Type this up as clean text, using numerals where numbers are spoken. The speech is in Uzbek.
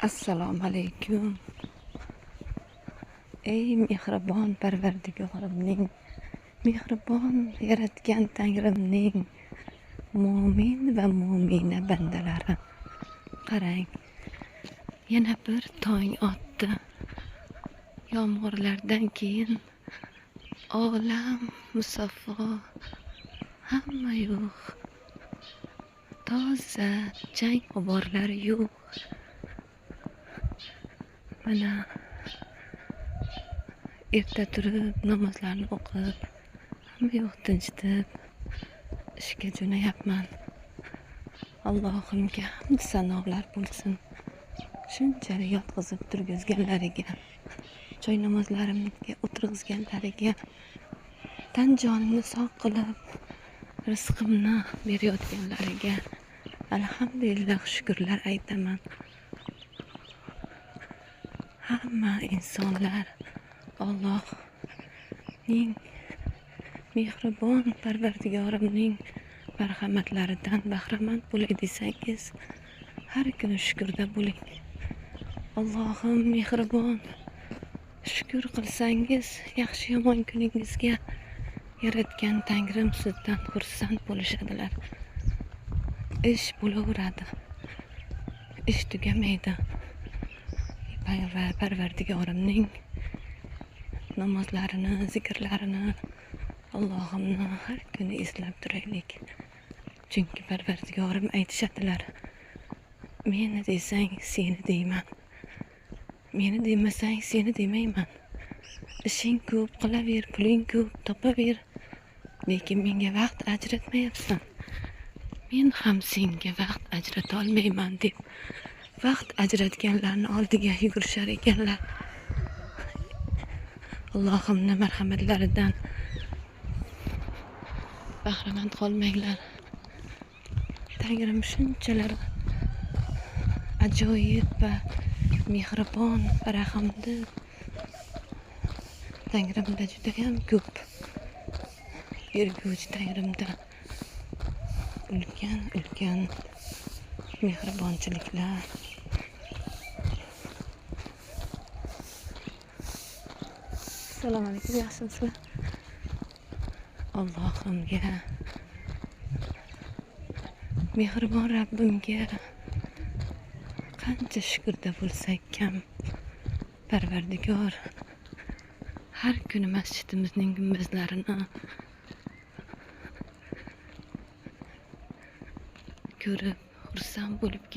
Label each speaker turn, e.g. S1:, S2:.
S1: Assalomu alaykum. Ey mehribon Parvardigorimning, mehribon yaratgan Tangrimning mo'min va mo'mina bandalari. Qarang, yana bir tong otdi. Yomg'irlardan keyin olam musaffo, hamma yo'q. Toza, chang g'uborlar yo'q. Mana erta turib namozlarni o'qib, hamma yoq tinchitib ishga jo'nayapman. Allohimga hamd sanolar bo'lsin. Shunchalik yotqizib turgizganlariga, choy namozlarimga o'tirg'izganlariga, tan jonimni sog' qilib, rizqimni berayotganlariga alhamdulillah shukrlar aytaman. Hamma insonlar Allohning mehribon Parvardigorimning marhamatlaridan bahramand bo'lay desangiz, har kuni shukrda bo'ling. Allohim mehribon. Shukur qilsangiz, yaxshi yomon kuningizga yaratgan Tangrim sizdan xursand bo'lishadilar. Ish bo'laveradi. Ish tugamaydi. Parvardigorimning namozlarini, zikrlarini, Allohimni har kuni eslab turaylik. Chunki Parvardigorim aytishadilar: meni desang, seni deyman. Meni demasang, seni demayman. Ishing ko'p, qilaver, puling ko'p, topaver. Lekin menga vaqt ajratmayapsan. Men ham senga vaqt ajrata olmayman deb vaqt ajratganlarni oldiga yugurishar ekanlar. Allohimni marhamatlaridan bahramand qolmanglar. Tangrim shunchalar ajoyib va mehribon va rahimdil. Tangrimda judayam ko'p berguvchi Tangrimda ulkan ulkan mehribonchiliklar. Assalomu alaykum, yaxshimisizlar? Allohimga, mehribon Rabbimga qancha shukrda bo'lsak kam. Parvardigor har kuni masjidimizning gumbazlarini ko'rib xursand bo'lib